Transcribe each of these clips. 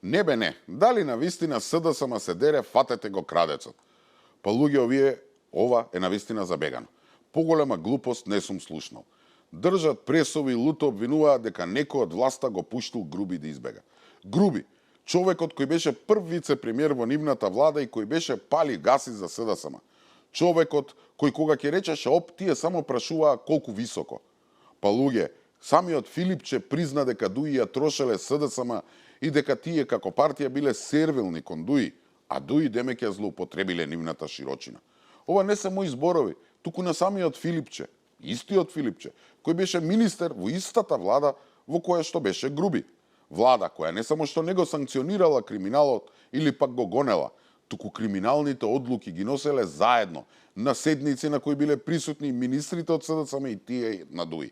Не бе не, дали на вистина СДСМ се дере, фатете го крадецот. Па луѓе овие, ова е навистина забегано. Поголема глупост не сум слушнал. Држат пресови и луто обвинуваат дека некој од власта го пуштил Груби да избега. Груби, човекот кој беше прв вице-премиер во нивната влада и кој беше пали гаси за СДСМ. Човекот кој кога ќе речеше оп, тие само прашуваа колку високо. Па луѓе, самиот Филипче призна дека Дуи ја трошеле СДСМ и дека тие како партија биле сервилни кон Дуи, а Дуи демек ја злоупотребиле нивната широчина. Ова не се мои зборови, туку на самиот Филипче, истиот Филипче, кој беше министер во истата влада во која што беше Груби. Влада која не само што не го санкционирала криминалот или пак го гонела, туку криминалните одлуки ги носеле заедно на седници на кои биле присутни министрите од СДСМ и тие на Дуи.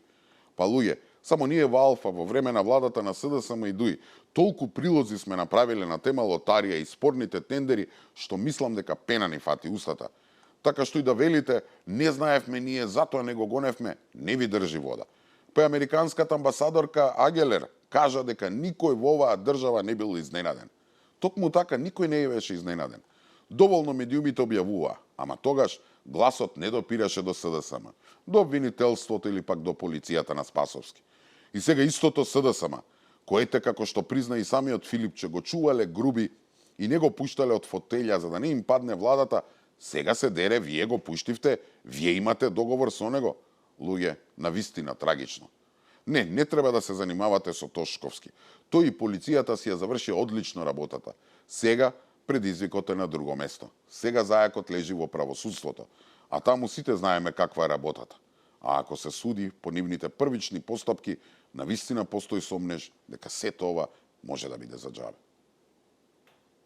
Па луѓе, само ние во Алфа во време на владата на СДСМ и Дуи толку прилози сме направиле на тема лотарија и спорните тендери, што мислам дека пена ни фати устата. Така што и да велите, не знаевме ние, затоа не го гоневме, не ви држи вода. Па американската амбасадорка Агелер кажа дека никој во оваа држава не бил изненаден. Токму така никој не беше изненаден. Доволно медиумите објавуваа, ама тогаш гласот не допираше до СДСМ, до обвинителството или пак до полицијата на Спасовски. И сега истото СДСМ, коите како што призна и самиот Филипче го чувале Груби и не го пуштале од фотелја за да не им падне владата, сега се дере, вие го пуштивте, вие имате договор со него. Луѓе, навистина трагично. Не треба да се занимавате со Тошковски. Тој и полицијата си ја заврши одлично работата. Сега предизвикот е на друго место. Сега зајакот лежи во правосудството, а таму сите знаеме каква е работата. А ако се суди по нивните првични постапки, навистина постои сомнеж дека сето ова може да биде за џабе.